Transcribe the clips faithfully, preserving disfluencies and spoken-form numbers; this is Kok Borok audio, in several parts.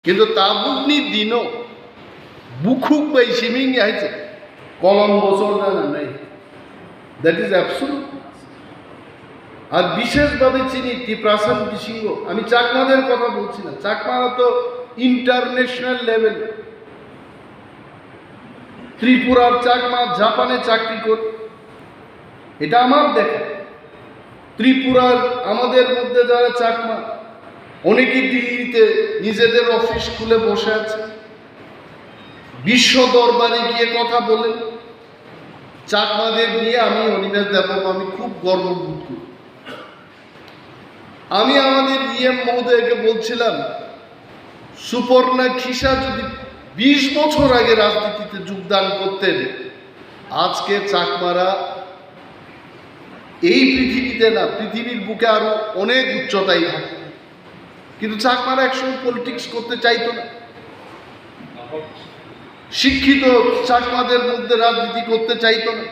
Kintu tabukni dino bukhuk bai simi wngya hai se kolom bosor jana nai. That is absolute. আর বিশেষভাবে চিনি ত্রিপ্রাসান বিসিংহ, আমি চাকমাদের কথা বলছি না, চাকমারা তো ইন্টারন্যাশনাল লেভেল। ত্রিপুরার চাকমা জাপানে চাকরি করে, এটা আমার দেখা। ত্রিপুরার আমাদের মধ্যে যারা চাকমা, অনেকে দিল্লিতে নিজেদের অফিস খুলে বসে আছে, বিশ্ব দরবারে গিয়ে কথা বলেন। চাকমাদের নিয়ে আমি, অনিমেষ দেববর্মা, আমি খুব গর্ববোধ করি। আমি আমাদের ইএম মহোদয়কে বলছিলাম, সুপর্ণা খিসা যদি বিশ বছর আগে রাজনীতিতে যোগদান করতেন, আজকে চাকমারা এই পৃথিবীতে না, পৃথিবীর বুকে আরো অনেক উচ্চতায় থাকত। কিন্তু চাকমারা একসময় পলিটিক্স করতে চাইতো না, শিক্ষিত চাকমাদের মধ্যে রাজনীতি করতে চাইতো না।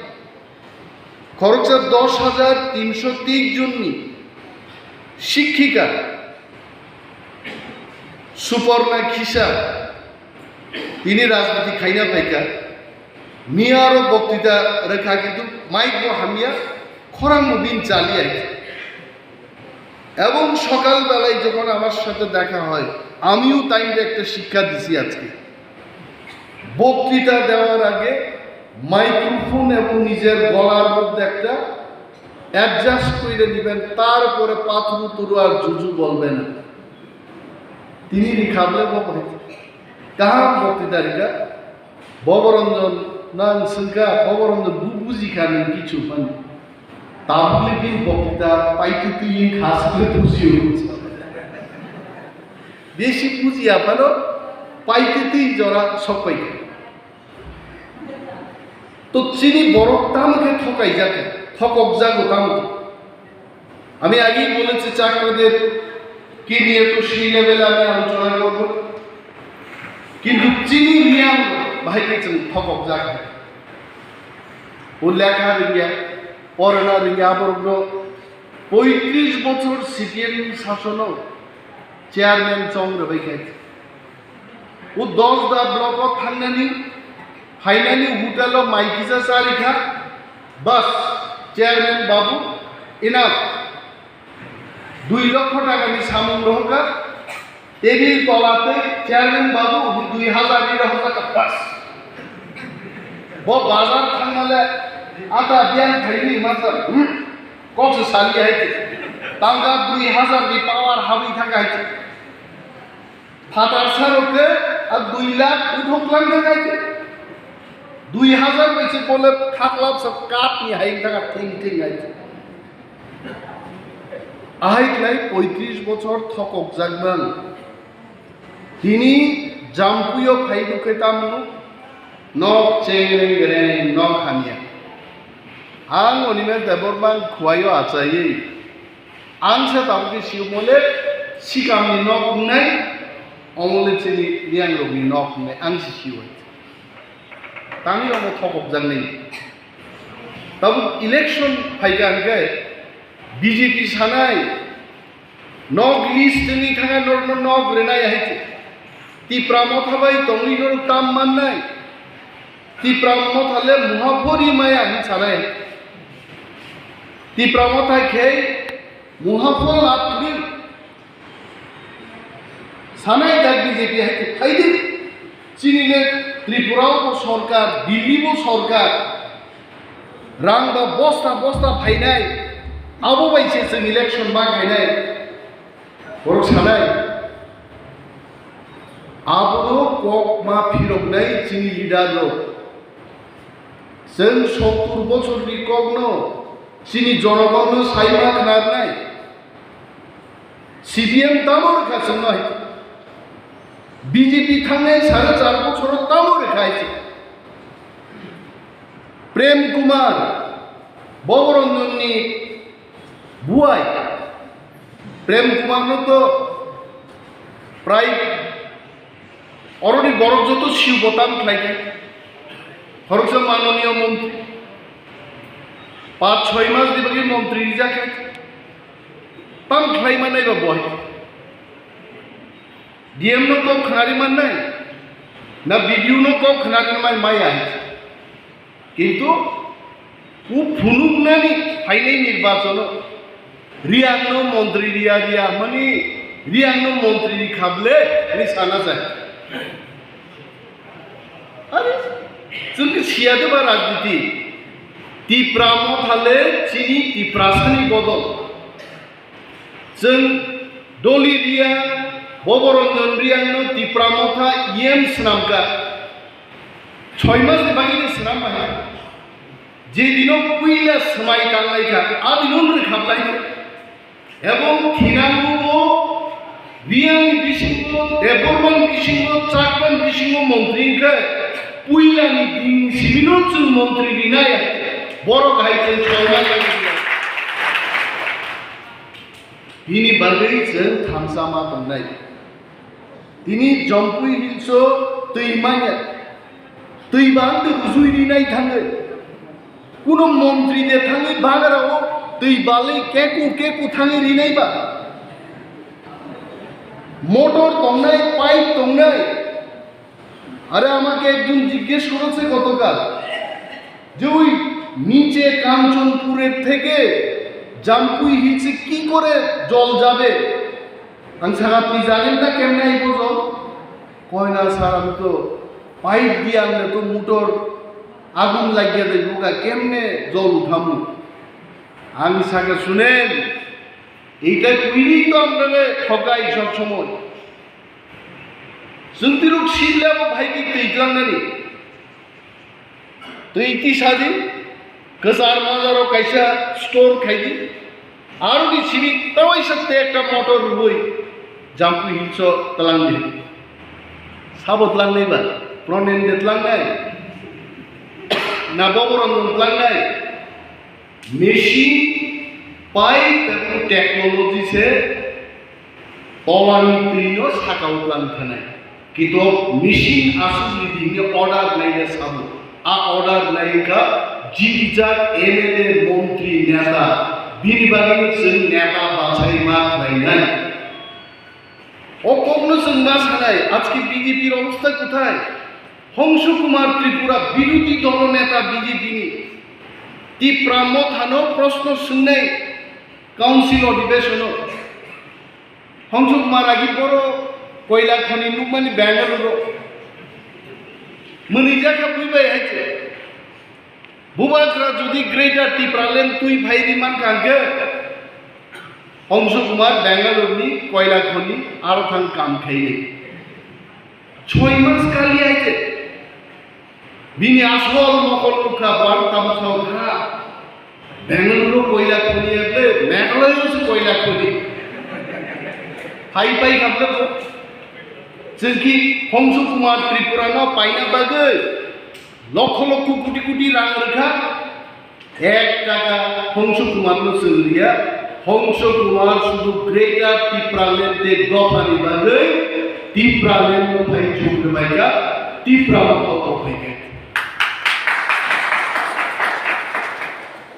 খরকচার দশ হাজার তিনশো তেইশ জননি শিক্ষিকা সুপর্ণা Khisa, tini rajniti khaina phaikha, miya aro boktita rwkha, kintu mic bo hamya, khorang bo bini chaliya. এবং সকালবেলায় যখন আমার সাথে দেখা হয়, আমিও তাইরে একটা শিক্ষা দিছি আজকে। বক্তৃতা দেওয়ার আগে মাইক্রোফোন এবং নিজের গলার মধ্যে একটা অ্যাডজাস্ট করে নেবেন, তারপরে পাথরু তুরু আর জুজু বলবেন না। Tini ni kable bo kaham bokti darika, Boboranjan nang sengka, Boboranjan bu bujikha nang kichu phano. Tabukle bini bokti da paititi khas khe bujio. Besi bujiya phano paititi jora sokpai. To chini borok tamo khe thokaijak, thokokjago tamo khe. আমি আগেই বলেছি, চাকমাদের কি নিয়ে তো সেই লেভেলে আমি আলোচনা করব, কিন্তু চিনি নিয়ে আমরা ভাইকে চিনি থকক যাক। ও লেখা রিঙ্গা, পড়ানা রিঙ্গা, আবার পঁয়ত্রিশ বছর সিপিএম শাসনও চেয়ারম্যান চং রেবাই খাইছে। O Dasda block o thangnani, phainani hotel o mai kisa charikha, bas, chairman babu, enough. Dui lokho takani samung rohorkha, table tola tei chairman babu dui hazar ni rohorkha, bas. Bo bazar thangnale ata biyang khaini masa, hmm, kok se sali hai te. Tangka dui hazar ni power habwi thangkha hai te. Phatar sarok khe a dui lakh uthok lang khe nai khe. Dui hazar bai se bole khaklap sa kap ni hai thang thing thing nai khe. Ahai khlai poitris bochor thokok jakman. Tini Jampuio phai rw khe tamo nok cheng reng reng nok hamya. Ang Animesh Debbarma khuaio achaiwi. Ang se tabuk khe sio mole, sikamni nok wngnai, omo le chini riyangrokni nok wngnai, ang se sio hai. Tangwi omo thokokjaknai. Tabuk election phaikha hwnkhe B J P sanai, nok list wngwi thangkha norokno nok rwnai hai se. Tipra motha bai tongwi norok tam mannai. Tipra motha le muha phori maya hin sanai. Tipra motha khe muha phol lab kwrwi. Sanai da B J P hai khe phaidi. Chini le Tripura o bo sorkar, Delhi bo sorkar. Rang ba bosta bosta phainai. Abo bai se chwng election ma khainai. Borok sanai, abono kok ma phiroknai chini leader rok. Chwng sottur bochorni kokno chini jonogonno sai ma khnarnai. C P M tamo rwkha chwngno hai? B J P thangnai sare char bochoro tamo rwkha hai? Prem Kumar, Boboranjanni buai, Prem Kumarno to prai oroni borok joto siu botam khlai khe. Khoroksa manoniya montri, paanch choi mas ni bagwi montri rijak khe, tam khlai manai ba bo hai. D M no kok khnari mannai, na B D O no kok khnari mai maya. Kintu u phunuknani phainai nirbachono Riang no montri riya riya mani, Riang no montri ri khable ni sana jai. Are, chwng khe siya de ba rajniti. Tipra Motha le chini Tiprasani bodol. Chwng Doli Riang, Boboranjan Riang no Tipra Motha E M swnamkha. Choi mas ni bagwi no swnam bai. Je dino puila swmai tanglai kha, a dino nwng rwkhaplai kha. Ebong thinango bo Riang ni bisingo, Debbarma ni bisingo, Chakma ni bisingo montri wngkhe puila ni din simi no chwng montri rinai, borok hai chwng saimanya. Bini bagwi chwng thansa ma tongnai. Tini Jampui Hills o twi manya, twi bang de rujui rinai thangwi. Kuno montri de thangwi bagra o twi balwi keku keku thangwi rinai ba. Motor tongnai, pipe tongnai. আরে আমাকে একজন জিজ্ঞেস করেছে গতকাল যে ওই নিচে কাঞ্চনপুরের থেকে জাম্পুই হিলসে কি করে জল যাবে? আমি সারা তুই জানেন না কেমনে আইব জল? কয় না স্যার, আমি তো পাইপ দিয়ে আমরা তো মোটর আগুন লাগিয়ে দেবো গা, কেমনে জল উঠামু? আমি সাকে শুনেন, এইটা তৈরি তো আমরা ঠকাই সব সময়। Chwng tiruk sibla bo phai di twi tlangnani. Twi tisa di, kwchar majaro kaisa store khai di. Aro di simi tawaisa te ekta motor rwui Jampui Hills o tlang di. Sabo tlangnai ba, Pronen de tlangnai. Na Boboranjan tlangnai. Machine, pipe ebong technology se tolani twino sakao tlang thanai. Kintu machine aswk ridi hwnwi order naina sabo. A order naikha jikjak M L A, montri, neta. Bini bagwino chwng neta bachai ma khlainai. O kokno chwng ma sanai, ajke B J P-r obostha kwthai? Hongshu Kumar Tripura birodhi dolo neta B J P-ni Tipra Mothano proshno swngnai council odhibeshono. Hongshu Kumar agi boro koila khoni nukmani Bangalore-o. Mwnwijak kha bui bai hai se. Bubagra jodi Greater Tipraland twi phai ri mankha hwnkhe, Hongshu Kumar Bangalore ni koila khoni aro thang kam khaini. Choi mas kali aije. Bini asol mokol nukha, bo ang tabuk sao kha. Bangalore koila khoni able, Meghalaya se koila khoni. Phai pai kha ble bo. Chwngki Hongshu Kumar Tripura no paina bagwi lokho lokho koti koti rang rwkha, ek taka Hongshu Kumar no chwng riya. Hongshu Kumar sudu Greater Tipraland te dophani bagwi Tipraland no phai chuk rwbaikha, Tipra Motha no phaikha.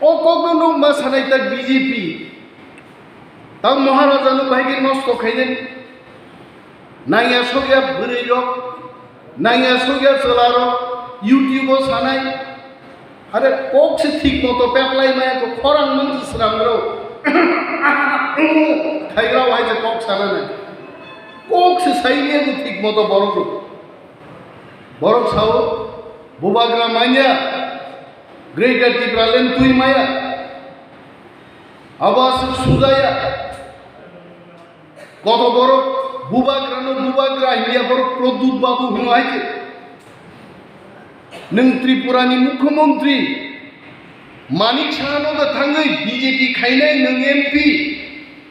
O kokno nukma sanai ta B J P. Tang Maharaja no bahai khe nosto khainani. Nangya sokya bwrwi rok, nangya sokya chwla rok YouTube o sanai. Are kok se thik moto peplai maya ko khorang mang se sram ro. Thaigra wai je kok sana nai. Kok se sai ne ko thik moto borok rok. Borok sao, Bubagra manya, Greater Tipraland twi maya. Abo aswk sujaya. Koto borok Bubagrano Bubagra hinya borok Pradyut Babu hino hai khe. Nwng Tripurani Mukhyamantri Manik Sahano da thangwi B J P khainai nwng M P.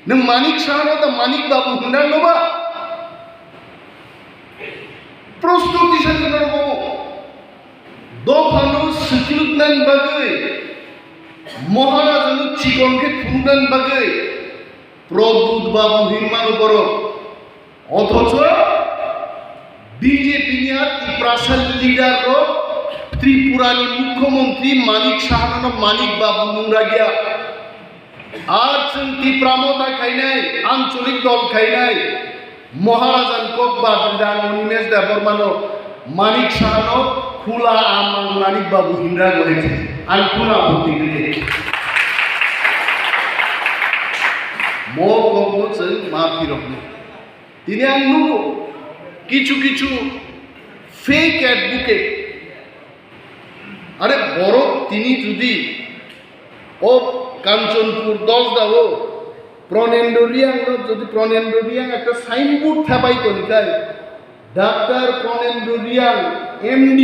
Nwng Manik Sahano da Manik Babu hwnrang no ba? Prosto tisa jwnaro bobo. Dophano swklugnani bagwi, Maharajano chikon khe phunuknani bagwi Pradyut Babu hinmano borok. Othocho B J P ni a Tiprasa leader rok Tripura ni Mukhyamantri Manik Sahano Manik Babu nungragya. Ar chwng Tipra Motha khainai, ancholik dol khainai, Maharajan kok ba bwdang Animesh Debbarmano, Manik Sahano, Khula Amang Manik Babu Indra Gohetse, ang khuna bukti gri. Mo kokno chwng ma phirokno. Tini ang nugo, kichu kichu fake advocate. Are borok tini judi o Kanchanpur Dosda o Pranendra Reang no jodi Pranendra Reang ekta signboard thepai toni khai, Doctor Pranendra Reang M D,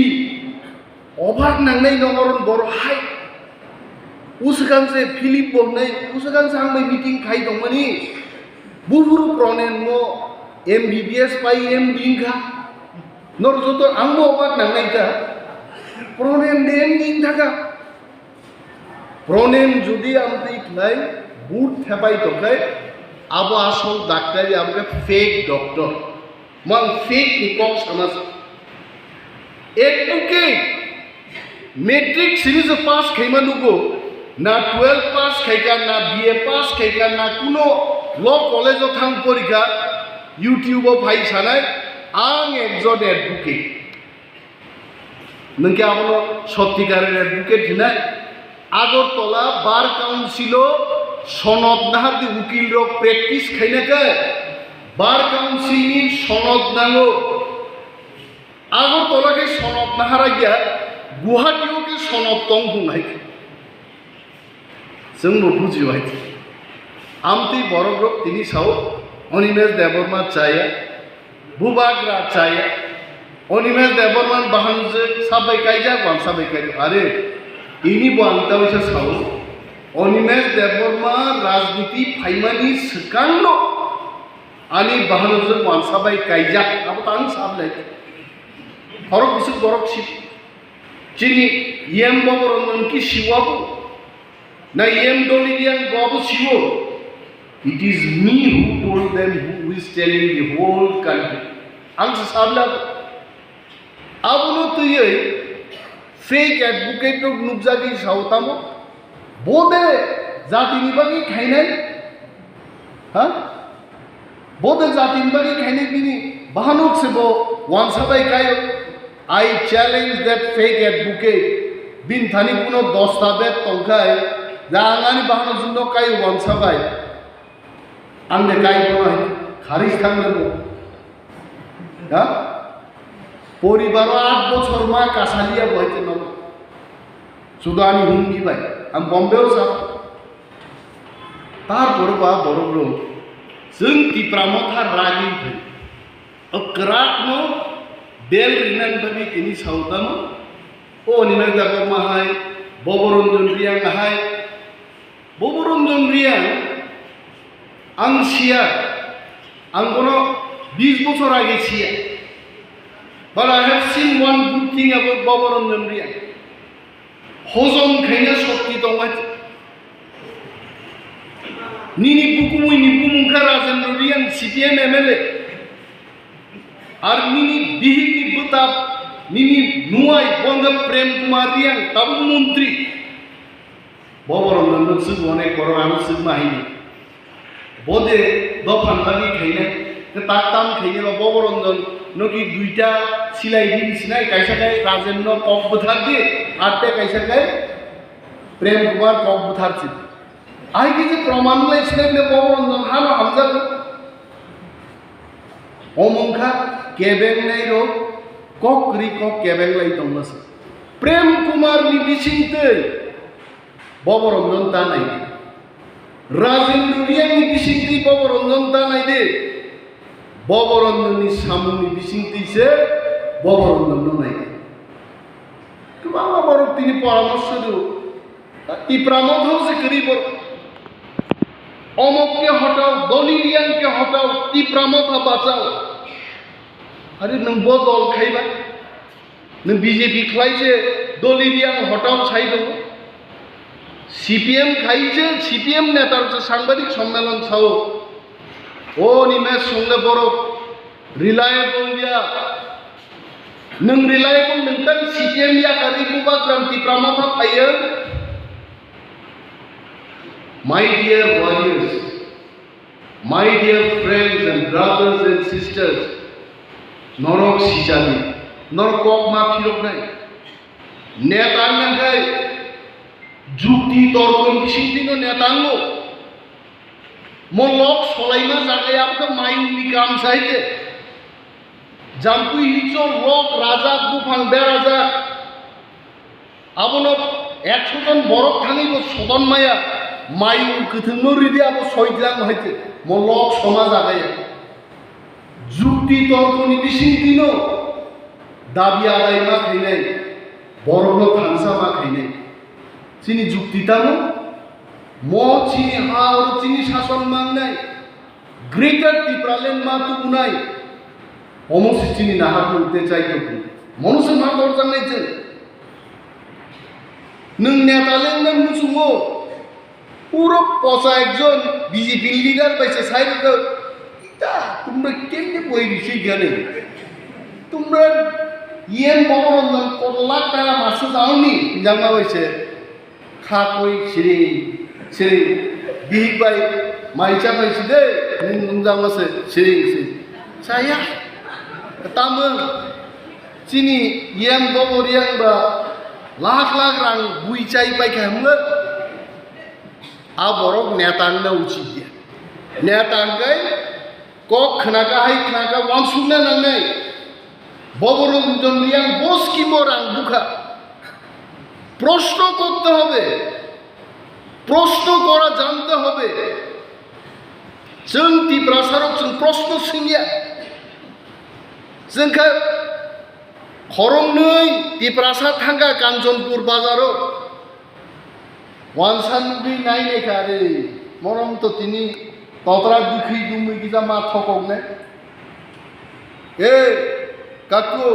obak nangnai nongoron boro hai. Uswkang se Philip bo hnai, uswkang se ang bai meeting khai tongmani. Buphuru Pronen mo M B B S pai M D wngkha. Nor joto ang bo obak nangnai ta. Pronen de M D wngkha. Pronen jodi amtwi khlai board thepai tongkhai, abo asol daktari, abo khe fake doctor. Mang fake ni kok sama se. Advocate, matric sini se pass khaima nugo, na twelve pass khaika, na B A pass khaika, na kuno law college o thang porikha, YouTube o phai sanai, ang ekjon advocate. Nwng khe abono sottikar advocate hinai? Agartala Bar Council o sonod nahar di ukil rok practice khaina khe Bar Council ni sonod nango. Agartala khe sonod nahar ya, Guwahati o khe sonod tong hwnai. Chwngbo bujibai. Amtwi borokrok tini sao, Animesh Debbarma chaya, Bubagra chaya, Animesh Debbarma bahanjwk sabai kaijak, wan sabai kaijak. Are, tini bo ang taisa sao, Animesh Debbarma rajniti phaimani swkangno ani bahanjwk wan sabai kaijak, abo tang sablai. Khorok bwswk borok si, chini yem boboron nung ki siwa bo. Na yem doli yang bo abo siwo. It is me who told them, who is telling the whole country. Ang se sabla abono twiwi fake advocate rok nukjagwi sao tamo. Bode jatini bagwi khainai? Ha? Bode jatini bagwi khainai bini bahanok se bo wansa bai kaio. I challenge that fake advocate. Bin thani kuno dosta bet tongkhai, ja ang ani bahanok jwngno kaio wansa bai. Ang de kai bono hai kharis thang le bo. Ha? Poribaro aat bochor ma kasaliya bo hai no. Sudo ani humki bai. Ang Bombay o sa. Tarpore ba borok rok chwng Tipra Motha ragwi thai. O kwrak no bel rinani bagwi tini sautano. O ni nang jago ma hai, Boboranjan Reang hai. Boboranjan Reang ang siya, ang bono bis bochor age siya. But I have seen one good thing about Boboranjan Reang. Hojom khaina shokti tongmani. Nini bukumui ni bumung kha Rajendra Reang, C P M M L A. Ar nini bihik ni bwtap, nini nuai bo wngkha Prem Kumar Reang, tabuk montri. Boboranjan no swk onek borok ano swk ma hini. Bode dophan bagwi khainai, kwtak tam khainai ba Boboranjan no ki duita silai di sinai, kaisa khai Rajen no kok bwthar di, ar tei kaisa khai Prem Kumar kok bwthar si. Ai khe je proman lai sinai ne Boboranjan hano hamjak. Omong kha kebeng nai rok kok ri kok kebeng lai tongma se. Prem Kumar ni bising twi Boboranjan ta nai di. Rajendra Reang ni bising twi Boboranjan ta nai di. Boboranjan ni samung ni bising twi se Boboranjan no nai di. Kwbangma borok tini poramorsho rw. Tipra Motha se kwrwi borok. Omok ke hotao, Doli Reang ke hotao, Tipra Motha bachao. Are nwng bo dol khaiba. Nwng B J P khlai se Doli Reang hotao sai tongo. C P M khai se, C P M neta rok se sangbadik sommelon sao. O ni mes songle borok reliable ya. Nwng reliable nwng tang C P M ya kari bubagram Tipra Motha phaiyo. My dear warriors, My dear friends and brothers and sisters, norok sijani, norok kok ma phiroknai. Neta wngkha khe jukti torkoni bisingtwino neta wngo. Mo lok solaima jaga ya khe mayungni kam sai khe. Jampui hinso lok rajak buphang berajak. Abono ekso jon borok thangwibo sodon maya, mayung kwthwngno ridi abo soidlang hai khe, mo lok soma jaga ya. Jukti torkoni bisingtwino dabi adai ma khainai, borokno thansa ma khainai. Chini jukti tamo, mo chini ha oro chini sason mangnai, Greater Tipraland ma tubunai, omo se chini naharmung tei chai tubunai. Mono se ma torjaknai chwng. Nwng neta le wngna muchungo, puro pocha ekjon B J P leader bai se sai rwkha, "Ita, tumra kemne boi risi gane? Tumra yen bobo rok nang kor lakh taka masa jaoni," hinjakma bai se. Kha koi siring, siring. Bihik bai, mai cha bai si de, nwng nungjak ma se, siring, siring. Chaya. Tamo, chini yem dobo riyang ba, lakh lakh rang bui chai pai kha hwnle. A borok neta wngna uchit ya. Neta wngkai, Kok khna ka hai khna ka wansukna nangnai. Boborok jon riyang bo scheme o rang bukha. প্রশ্ন করতে হবে, প্রশ্ন করা জানতে হবে। Chwng Tiprasa rok chwng প্রশ্ন swngya. Chwng kha khoroknwi Tiprasa thangkha Kanchanpur bazaro. Wansa nugwi nai nai kha re, morom to tini totra dukhi dumui gija ma thokok ne. E, kaku,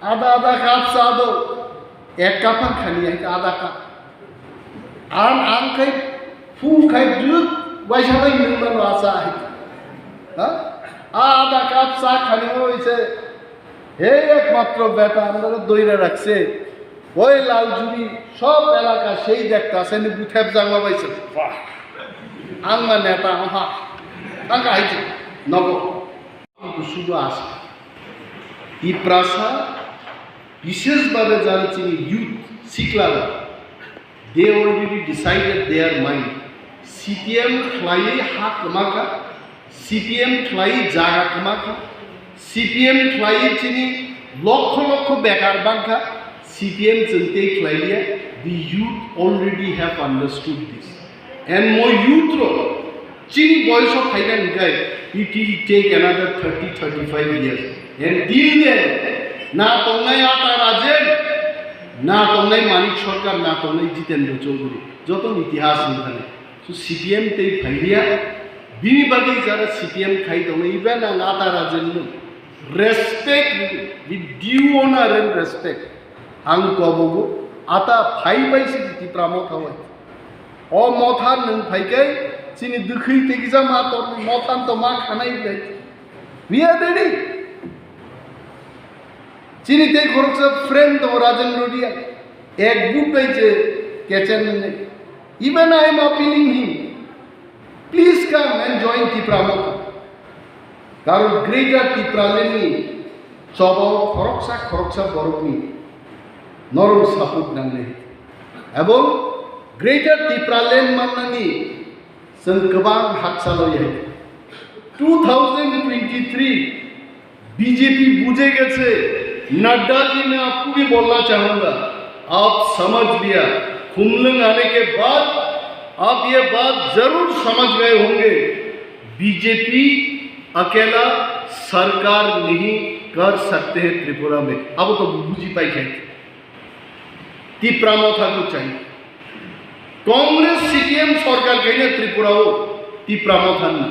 ada ada cup sa do, ek cup an khani hai ada cup. An an khai, fu khai duk, waisa bai nung ma no asa hai. Ha? Ada cup sa khani mo ise, he ekmatro beta amra doira rakse. Oi Laljuri, sob elaka sei dekta seni buthep jangma bai se. Bah. Ang ma neta, aha. Ang ka hai se. Nogo. Sudu asa. Tiprasa, bishesh bhabe jara chini youth, sikla rok. They already decided their mind. C P M khlaiwi ha kwma kha, C P M khlaiwi jaga kwma kha, C P M khlaiwi chini lokho lokho bekar bang kha, C P M chwng tei khlai liya. The youth already have understood this. And mo youth rok, chini boyos o phaina hwnkhe, it will take another thirty, thirty-five years. And till then, na tongnai Ata Rajen, na tongnai Manik Sarkar, na tongnai Jitendra Chaudhary, joto ni itihas wngkha. So C P M tei phailiya, bini bagwi jara C P M khai tongo, even ang Ata Rajen no respect, with due honor and respect, ang kobogo Ata phai bai se Tipra Motha bai. O Motha nwng phai khe chini dwkhwi tei kisa ma to Motha to ma khanai bai. We are ready. Chini tei khoroksa friend tongo Rajen Rodia, ek book bai je kechen nini. Even I am appealing him, please come and join Tipra Motha. Karon Greater Tipraland ni chobao khoroksa khoroksa borok ni norok support nangnai. Ebong Greater Tipraland mannani chwng kwbang hakchalo yai. Two thousand twenty-three B J P buje geche, Nadda ji main aapko bhi bolna chahunga, aap samajh liya, Khumlwng aane ke baad aap ye baat zaroor samajh gaye honge, B J P akela sarkar nahi kar sakte hain Tripura mein. Abo to buji pai khe. Tipra Motha ko chahiye. Congress C P M sarkar khaina Tripura o Tipra Motha na.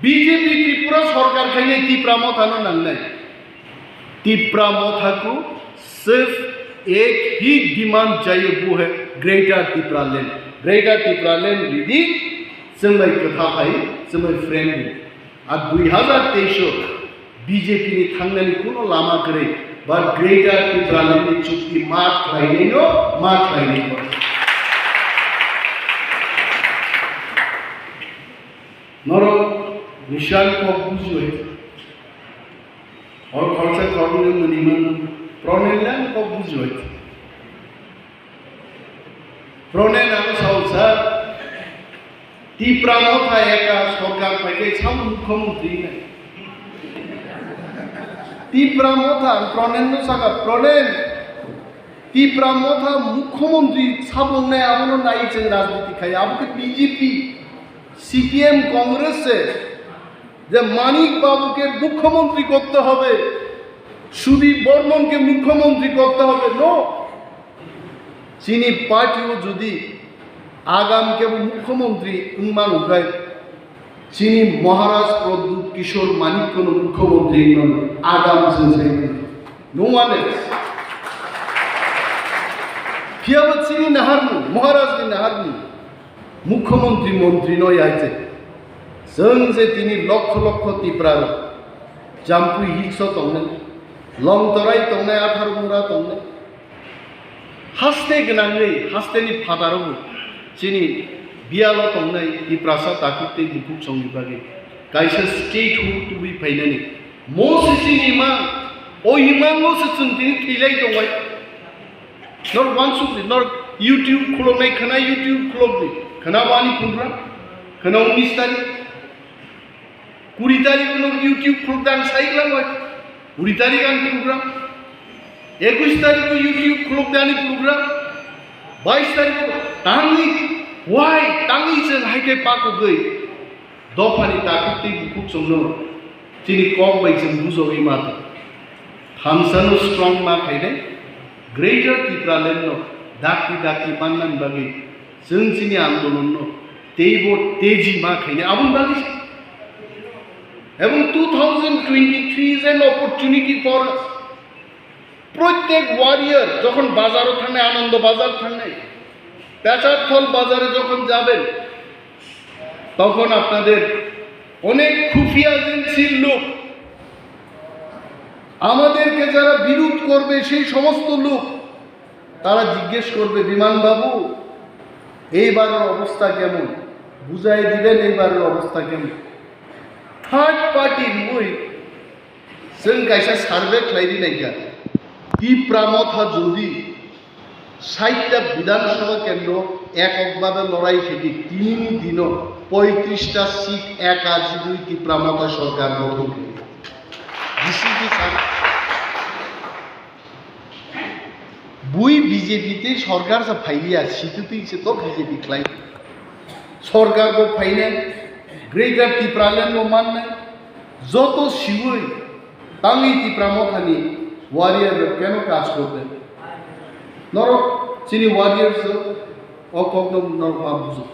B J P Tripura sarkar khaina Tipra Motha no nangnai. Tipra Motha ko sirf ek hi demand chahiye, wo hai Greater Tipraland. Greater Tipraland ridi, chwng bai kwtha hai, chwng bai friend. Ar dui hazar teis o B J P ni thangnani kuno lama kwrwi, ba Greater Tipraland ni chukti ma khlainai no, ma khlainai no. Norok Nishal kok buji hoi. Or khorsa khorni muni man. Pranel lang kok buji hoi. Pranel ano sao sir. Tipra Motha eka sorkar paike sam mukhyamantri nai. Tipra Motha, Pranel no saka, Pranel. Tipra Motha mukhyamantri sabung nai abono nai cheng rajniti khai. Abo ke B J P, C P M, Congress se je Manik Babu ke mukhyamantri korte hobe, Sudip Barman ke mukhyamantri korte hobe, no. Chini party o jodi agam kebo mukhyamantri wngmano hwnkhe, chini Maharaj Pradyut Kishore Manik kono mukhyamantri wngmano agam chwng sai mano. Nungmane. Phiyaba chini naharmung, Maharaj ni naharmung, mukhyamantri mantri no yaite. Chwng je tini lokho lokho Tipra rok, Jampui Hills o tongnai, Longtorai tongnai, Atharmura tongnai, haste gwnangwi, hasteni phataro bo chini biyalo tongnai Tiprasa takhuk tei bukhuk songni bagwi kaisa statehood tubui phainani. Mo se chini mang, o himang no se chwng tini thwilai tongbai. Nor wansuk di, nor YouTube khuloknai khana YouTube khulok di. Khana bo ani program, khana unis tarik. Kuri tarik no YouTube khulok dan sai lang bai. Kuri tarik ani program. Ekush tarik no YouTube khulok dan ani program. Bais tarik no tangi, why tangi chwng hai khe pakugwi. Dophani takhuk tei bukhuk chwngno chini kok bai chwng bujogwi ma tong. Thamsano strong ma khainai, Greater Tipraland no dakti dakti mannani bagwi chwng chini andolon no teibo teji ma khainai aboni bagwi se. Ebong two thousand twenty-three is an opportunity for us. Prottek warrior jokhon bazaro thangnai, Anando Bazar thangnai, Pecharthal bazare jokhon jaben, তখন আপনাদের অনেক খুফিয়া এজেন্সির লোক আমাদেরকে যারা বিরোধ করবে, সেই সমস্ত লোক, তারা জিজ্ঞেস করবে, "বিমান বাবু, এইবারের অবস্থা কেমন? বুঝাই দিবেন এইবারের অবস্থা কেমন?" থার্ড পার্টি মুই Chwng kaisa survey khlai ri naikha, Tipra Motha jodi saita Bidhan Sabha kendro ekok bhabe lorai khe di, tinini dino poitrishta seat eka jigwi Tipra Motha sorkar gothon khe di. This is the fact. Bui B J P tei sorkar sa phailiya, situ twi se to B J P khlai. Sorkar bo phainai, Greater Tipraland bo mannai, joto siwi tangwi Tipra Mothani warrior rok keno kaj korde. Norok chini warriors rok o kokno norok ma bujo.